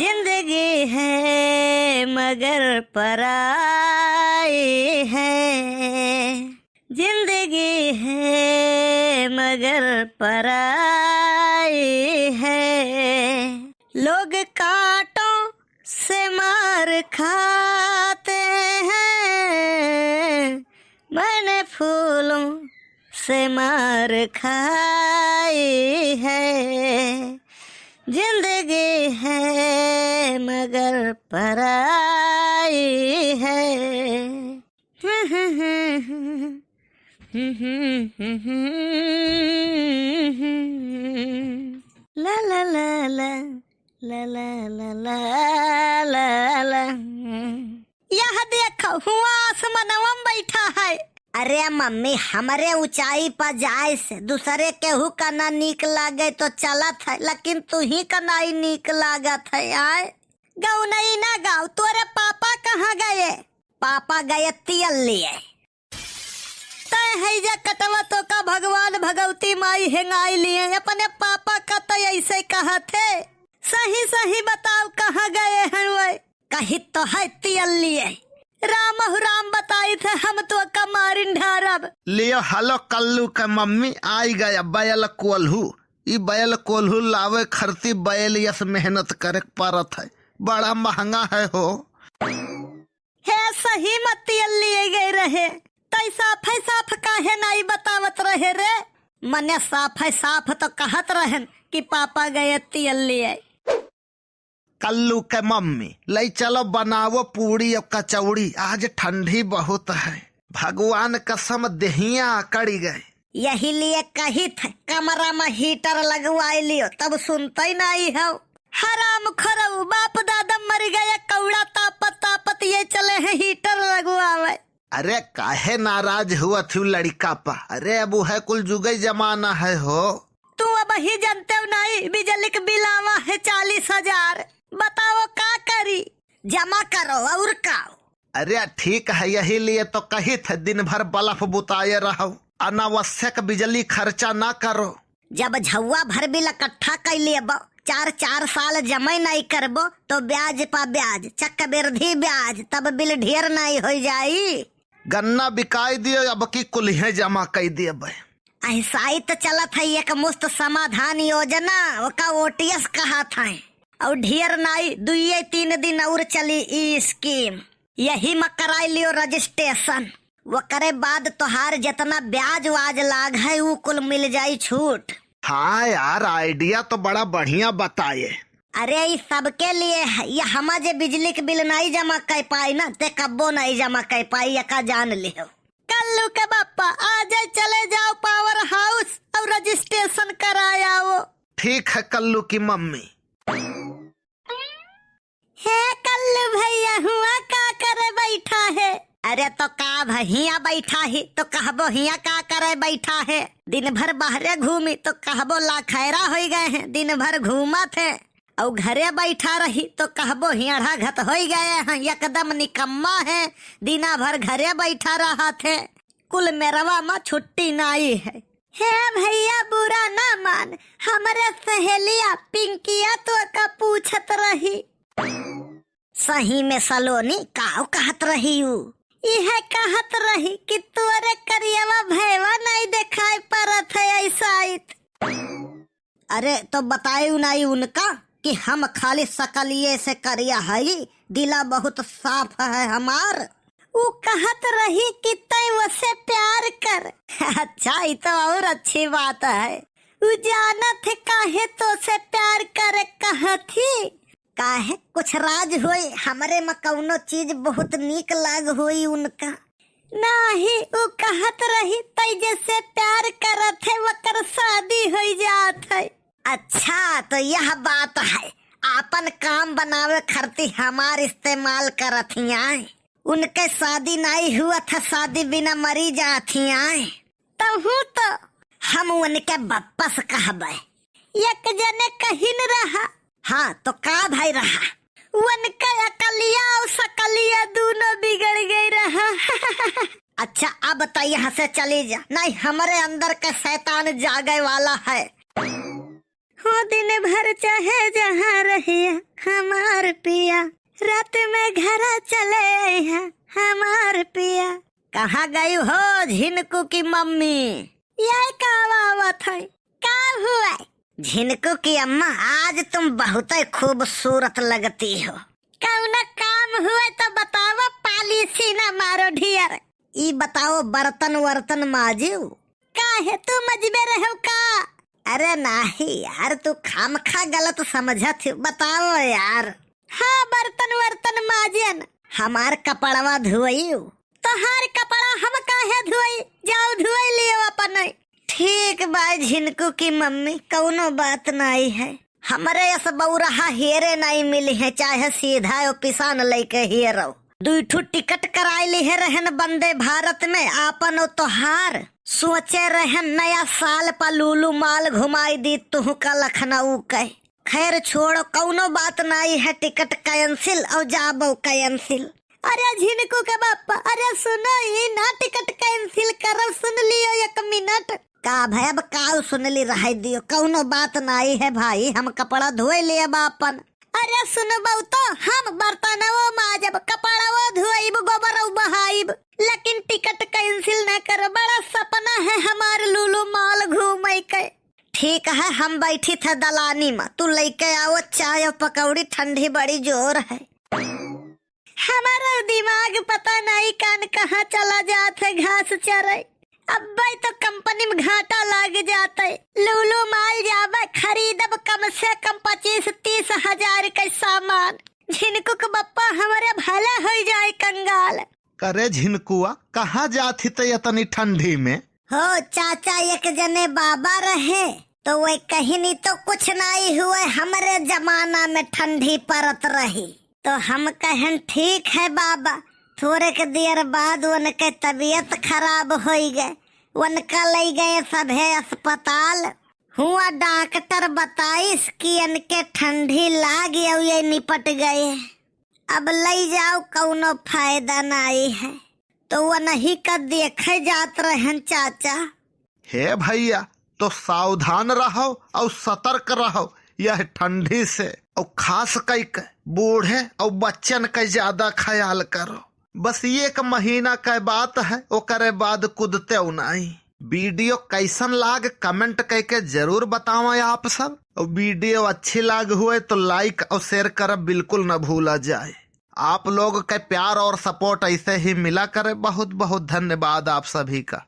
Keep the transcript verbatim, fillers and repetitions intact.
जिंदगी है मगर पराई है, जिंदगी है मगर पराई है। लोग कांटों से मार खाते हैं, मैंने फूलों से मार खाई है। जिंदगी है मगर पराई है। ला ला ला ला, ला ला ला ला, ला ला। यह देख, हुआ आसमनवा में बैठा है। अरे मम्मी, हमरे ऊंचाई पर जाए से दूसरे केहू का ना नीक लागे तो चलत है, लेकिन तू ही का नाई नीक लागत है। आए, गौनई ना गाओ, तोरे पापा कहाँ गए? पापा गए तियल लिए। तय है जे कटवा तो का भगवान भगवती माई हेंगाई लिए, अपने पापा का तो ऐसे कहत है। सही सही बताओ, कहाँ गए हैं वो? कही तो है तियल लिए। राम हो राम बताई थे, हम तो का मारिन ढारब। लियो, हेलो कल्लू के मम्मी, आई गया बैल कोल्हू। ई बैल कोल्हू लावे खरती बैल यस मेहनत करे परत है, बड़ा महंगा है हो। हे, सही में तियल लिए गए रहे, तै साफे साफ काहे नाई बतावत रहे रे? मने साफे साफ तो कहत रहन कि पापा गए तियल लिए। कल्लू के मम्मी, लई चलो बनावो पूड़ी और कचौड़ी, आज ठंडी बहुत है। भगवान कसम देहिया अकड़ी गए। यही लिए कही थे कमरा में हीटर लगवाई लियो, तब सुनते नाई हो। हराम खोरऊ, बाप दादा मर गए, कौड़ा तापत तापत ये चले हैं हीटर लगवावे। अरे काहे नाराज हुआ थी लड़का पा? अरे अब वह कुल जुगई जमाना है हो। तू अब ही जानते हो नाई, बिजली के बिल आवा है चालीस हजार। बताओ का करी? जमा करो और का? अरे ठीक है, यही लिए तो कही थे दिन भर बल्ब बुताए रहो, अनावश्यक बिजली खर्चा ना करो। जब झौआ भर बिल इकट्ठा कर लेबो, चार चार साल जमा नहीं करबो, तो ब्याज पा ब्याज, चक्रवृद्धि ब्याज, तब बिल ढेर नहीं हो जाई। गन्ना बिकाई दियो, अब की कुल्हे जमा कर देबे। ऐसा ही तो चलत है एक मुश्त समाधान योजना, ओका ओटीएस कहत है। और ढेर नाई, दुइये तीन दिन और चली ई स्कीम। यही में कराई लियो रजिस्ट्रेशन, ओकरे बाद तोहार जितना ब्याज वाज लाग है, ऊ कुल मिल जाई छूट। हाँ यार, आइडिया तो बड़ा बढ़िया बताए। अरे, ई सबके लिए है। ये हमा जे बिजली के बिल नाई जमा कर पाई ना, ते कब्बो नाई जमा कर पाई, एका जान लिहो। कल्लू के बापा, आ जाए, चले जाओ पावर हाउस और रजिस्ट्रेशन कराए आओ। ठीक है कल्लू की मम्मी। हे कल्लू भैया, हुआ का करे बैठा है? अरे तो का भाई, हिया बैठा ही तो कहबो हिया का करे बैठा है? दिन भर बाहरे घूमी तो कहबो लाखैरा होई गए हैं, दिन भर घूमत है। और घरे बैठा रही तो कहबो हियाढ़ा घत होई गए हैं, एकदम निकम्मा है, दिना भर घरे बैठा रहत है, कुल मेरवा में छुट्टी नाई है। हे भैया, बुरा ना मान, हमरे सहेलिया पिंकिया तो का पूछत रही। सही में सलोनी, काऊ कहत रही ऊ? इहे कहत रही कि तोरे करियवा भैवा नहीं दिखाई पड़त है ऐसा इत। अरे, तो बतायू नाई उनका कि हम खाली सकलिए से करिया हई, दिला बहुत साफ है हमार। ऊ कहत रही कि तै वसे प्यार कर। अच्छा, ई तो और अच्छी बात है। ऊ जानत है काहे तो से प्यार करे कहत ही। काहे, कुछ राज होई, हमरे में कौनो चीज बहुत नीक लाग होई उनका। नाही, ऊ कहत रही, तै जैसे प्यार करत है, वकर शादी होई जात है। अच्छा, तो यह बात है, आपन काम बनावे खरती हमार इस्तेमाल करत ही आए। उनके शादी नाई हुआ था, शादी बिना मरी जात ही आए। तहू तो हम उनके वापस कहबे। एक जने कहिन रहा। हाँ, तो का भाई रहा? उनके अकलिया और सकलिया दोनों बिगड़ गए रहा। अच्छा, अब तो यहाँ से चली जा, नहीं हमरे अंदर के शैतान जागे वाला है। हो दिन भर चाहे जहाँ रहिया, हमार पिया, रात में घरा चले अइहा, हमार पिया। कहाँ गई हो झिनकू की मम्मी? ये का आवत है? का हुआ? झिनकू की अम्मा, आज तुम बहुत ही खूबसूरत लगती हो। कौनो काम हुए तो बताओ, पालिसी ना मारो ढियर। ई बताओ, बर्तन वर्तन माजियो? काहे, तू मजबे रहो का? अरे नाही यार, तू खामखा गलत समझत हो। बताओ यार। हाँ, बर्तन वर्तन माजियन। हमार कपड़वा धोइयो? तोहार कपड़ा हम काहे धोई? जाओ धोई लियो अपने। ठीक बा झिनकू की मम्मी, कौनो बात नाई है। हमरे अस बौरहा हेरे नाई मिली है, चाहे सीधा ओ पिसान लइके हेरो। दुई ठो टिकट कराए लिहे रहन वंदे भारत में, आपन ओ तोहार। सोचे रहन नया साल पा लुलु माल घुमाई दी तुहू का लखनऊ के। खैर छोड़ो, कौनो बात नाई है, टिकट cancel और जाबो cancel। अरे झिनकू के बापा, अरे सुनो, ई ना टिकट cancel करब, सुन लियो एक मिनट। का भय, अब काउ सुनली, रहे दियो, कौनो बात नाई है भाई, हम कपड़ा धोए लेब आपन। अरे सुनबऊ तो, हम बर्तनवो माजब, कपड़वो धोइब, गोबरऊ बहाइब, लेकिन टिकट cancel ना करो। बड़ा सपना है हमार लुलु माल घूमे के। ठीक है, हम बैठी थे दलानी में, तू लइके आओ चाय और पकौड़ी, ठंडी बड़ी जोर है। हमारा दिमाग पता नहीं कान कहाँ चला जात है घास चरे। अब्बे तो कंपनी में घाटा लाग जात है। लुलु माल जाबे खरीदब कम से कम पच्चीस तीस हजार के सामान। झिनकू के बप्पा हमरे भला हो जाए कंगाल। करे झिनकुआ, कहाँ जात ही ते इतनी ठंडी में? हो चाचा, एक जने बाबा रहे, तो वे कहिनी तो कुछ नाई हुए, हमरे जमाना में ठंडी परत रही। तो हम कहन, ठीक है बाबा। थोड़े के देर बाद उनके तबीयत खराब होई गए, उनका लई गए सभे अस्पताल। हुआ डॉक्टर बताइस कि इनके ठंडी लाग और ये निपट गए। अब लई जाओ, कौनो फायदा नाई है। तो वनही का देखे जात रहन चाचा। हे भैया, तो सावधान रहो और सतर्क रहो यह ठंडी से, और खास कई के बूढ़े और बच्चन के ज्यादा ख्याल करो। बस एक महीना के बात है, ओकरे बाद कुदते नाई। वीडियो कैसन लाग comment कइके जरूर बतावें आप सब, और वीडियो अच्छी लाग हुए तो like और share करब बिल्कुल न भूला जाए। आप लोग के प्यार और support ऐसे ही मिला करे। बहुत बहुत धन्यवाद आप सभी का।